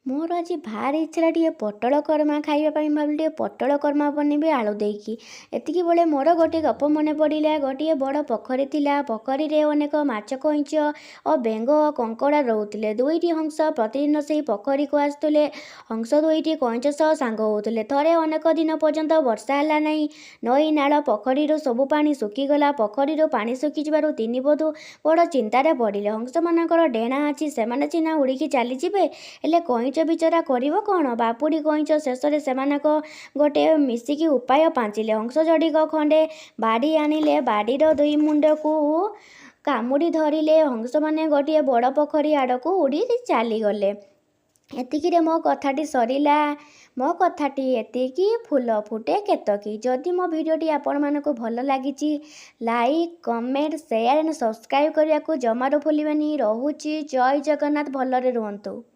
ମୋର ଆଜି ଭାରି ଇଚ୍ଛା ହେଲା ଟିକେ ପୋଟଳ କୋରମା ଖାଇବା ପାଇଁ। ଭାବିଲି ଟିକେ ପୋଟଳ କୋରମା ବନେଇବି ଆଳୁ ଦେଇକି। ଏତିକି ବେଳେ ମୋର ଗୋଟିଏ ଗପ ମନେ ପଡ଼ିଲା। ଗୋଟିଏ ବଡ଼ ପୋଖରୀ ଥିଲା। ପୋଖରୀରେ ଅନେକ ମାଛ, କଇଁଚ ଓ ବେଙ୍ଗ ଓ କଙ୍କଡ଼ା ରହୁଥିଲେ। ଦୁଇଟି ହଂସ ପ୍ରତିଦିନ ସେହି ପୋଖରୀକୁ ଆସୁଥିଲେ। ହଂସ ଦୁଇଟି କଇଁଚ ସହ ସାଙ୍ଗ ହେଉଥିଲେ। ଥରେ ଅନେକ ଦିନ ପର୍ଯ୍ୟନ୍ତ ବର୍ଷା ହେଲା ନାହିଁ। ନଈ, ନାଳ, ପୋଖରୀରୁ ସବୁ ପାଣି ଶୁଖିଗଲା। ପୋଖରୀରୁ ପାଣି ଶୁଖିଯିବାରୁ ତିନି ବନ୍ଧୁ ବଡ଼ ଚିନ୍ତାରେ ପଡ଼ିଲେ। ହଂସମାନଙ୍କର ଡେଣା ଅଛି, ସେମାନେ ସିନା ଉଡ଼ିକି ଚାଲିଯିବେ, ହେଲେ କଇଁଚ ବିଚରା କରିବ କ'ଣ? ବାପୁଡ଼ି କଇଁଚ ଶେଷରେ ସେମାନଙ୍କ ଗୋଟେ ମିଶିକି ଉପାୟ ପାଞ୍ଚିଲେ। ହଂସ ଯୋଡ଼ିକ ଖଣ୍ଡେ ବାଡ଼ି ଆଣିଲେ। ବାଡ଼ିର ଦୁଇ ମୁଣ୍ଡକୁ କାମୁଡ଼ି ଧରିଲେ। ହଂସମାନେ ଗୋଟିଏ ବଡ଼ ପୋଖରୀ ଆଡ଼କୁ ଉଡ଼ି ଚାଲିଗଲେ। ଏତିକିରେ ମୋ କଥାଟି ସରିଲା। ମୋ କଥାଟି ଏତିକି, ଫୁଲ ଫୁଟେ କେତକୀ। ଯଦି ମୋ ଭିଡ଼ିଓଟି ଆପଣମାନଙ୍କୁ ଭଲ ଲାଗିଛି, like, comment, share and subscribe କରିବାକୁ ଜମାରୁ ଭୁଲିବେନି। ରହୁଛି, ଜୟ ଜଗନ୍ନାଥ, ଭଲରେ ରୁହନ୍ତୁ।